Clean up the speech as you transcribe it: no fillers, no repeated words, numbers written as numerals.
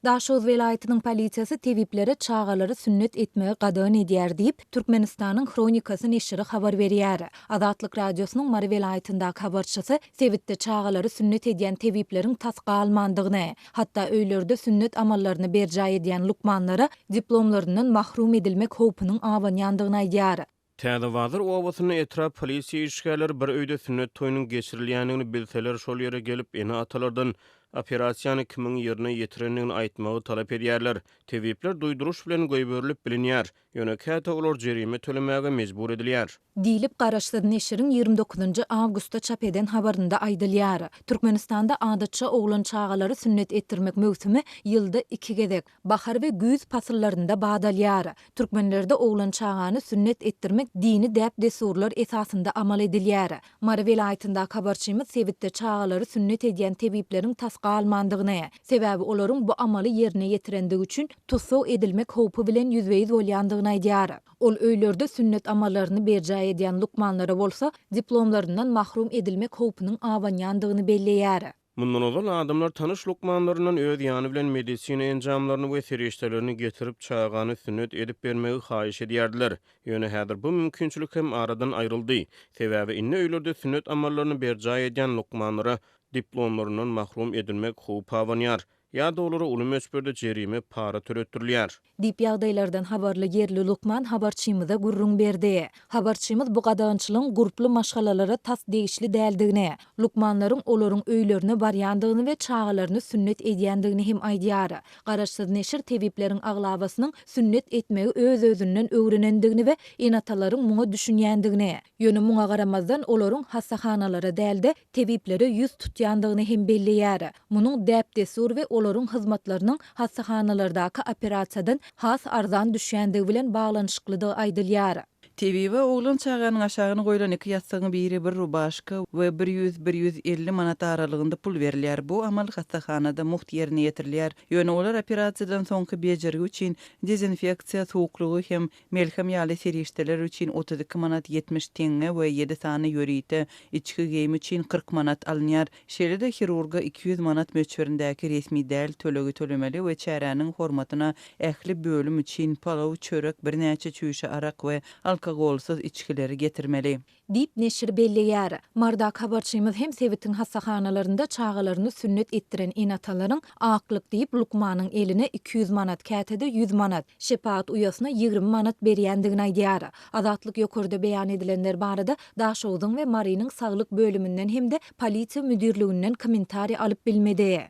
Daşoguz welaýatynyň polisiýasy tebiplere çagalary sünnet etmegi gadagan edýär diýip, Türkmenistanyň Hronikasy neşiri habar berýär. Azatlyk Radiosynyň Mary welaýatyndaky habarçysy sebitde çagalary sünnet edýän tebipleriň tas galmandygyny, hatda öýlerde sünnet amallaryny berjaý edýän lukmanlara diplomlaryndan mahrum edilmek howpunyň abanýandygyny aýdýar. Täzebazar obasynda etrap polisiýa işgärleri bir öýde sünnet toýunyň geçirilýändigini bilseler, şol ýere gelip, ene-atalardan operasiýany kimiň ýerine ýetirendigini aýtmagy talap edýärler. Tebipler duýduryş bilen goýberilip bilinýär, ýöne käte olar jerime tölemäge mejbur edilýär. Diýlip, garaşsyz neşiriň 29 njy awgustda çap eden habarynda aýdylýar. Türkmenistanda adatça oglan çagalary sünnet etdirmek möwsümi ýylda iki gezek, bahar we güýz pasyllarynda bat alýar. Türkmenlerde oglan çagany sünnet etdirmek dini däp-dessurlar esasynda amal edilýär. Mary welaýatyndaky habarçymyz sebitde çagalary sünnet edýän tebipleriň tas galmandygyny, sebäbi olaryň bu amaly ýerine ýetirendigi üçin tussag edilmek howpy bilen ýüzbe-ýüz bolýandygyny aýdýar. Ol öýlerde sünnet amallaryny berjaý edýän lukmanlara bolsa diplomlaryndan mahrum edilmek howpunyň abanýandygyny belleýär. Mundan ozal adamlar tanyş lukmanlaryndan öz ýany bilen medisina enjamlaryny we serişdelerini getirip, çagany sünnet edip bermegi haýyş edýärdiler. Ýöne häzir bu mümkinçilik hem aradan aýryldy. Sebäbi indi öýlerde sünnet amallaryny berjaý edýän lukmanlara diplomlaryndan mahrum edilmek howpy abanýar ýa-da olara uly möçberde jerime para töletdirilýär. Diýip, ýagdaýlardan habarly ýerli lukman habarçymyza gürrüň berdi. Habarçymyz bu gadagançylygyň gurply maşgalalara tas degişli däldigini, lukmanlaryň olaryň öýlerine barýandygyny we çagalaryny sünnet edýändigini hem aýdýar. Garaşsyz neşir tebipleriň aglabasynyň sünnet etmegi öz-özünden öwrenendigini we ene-atalaryň muňa düşünýändigini, ýöne muňa garamazdan olaryň hassahanalara däl-de, tebiplere ýüz tutýandygyny hem belleýär. Munuň däp-dessur we olaryň hyzmatlarynyň hassahanalardaky operasiýadan has arzan düşýändigi bilen baglanyşyklydygy aýdylýar. Tebibe oglan çaganyň aşagyna goýlan iki ýassygyň biri bir rubaşka we bir ýüz, bir 150 manat aralygynda pul berilýär. Bu amal hassahanada mugt ýerine ýetirilýär. Ýöne olar operasiýadan soňky bejergi üçin dezinfeksiýa suwuklygy hem Melhem ýaly serişdeler üçin 32 manat 70 teňňe we ýedi sany ýörite içki geýim üçin 40 manat alynýar. Şeýle-de hirurga 200 manat möçberindäki resmi däl tölegi tölemeli we çäräniň hormatyna ähli bölüm üçin palaw, çörek, birnäçe çüýşe arak we alkogolsyz içgileri getirmeli. Diýip, neşir belleýär. Mardak habarçymyz hem sebitiň hassahanalarynda çagalaryny sünnet etdiren ene-atalaryň aklyk diýip, lukmanyň eline 200 manat, käte-de 100 manat, şepagat uýasyna 20 manat berýändigini aýdýar. Azatlyk ýokarda beýan edilenler barada Daşogzuň we Marynyň saglyk bölüminden hem-de polisiýa müdirliginden kommentariý alyp bilmedi.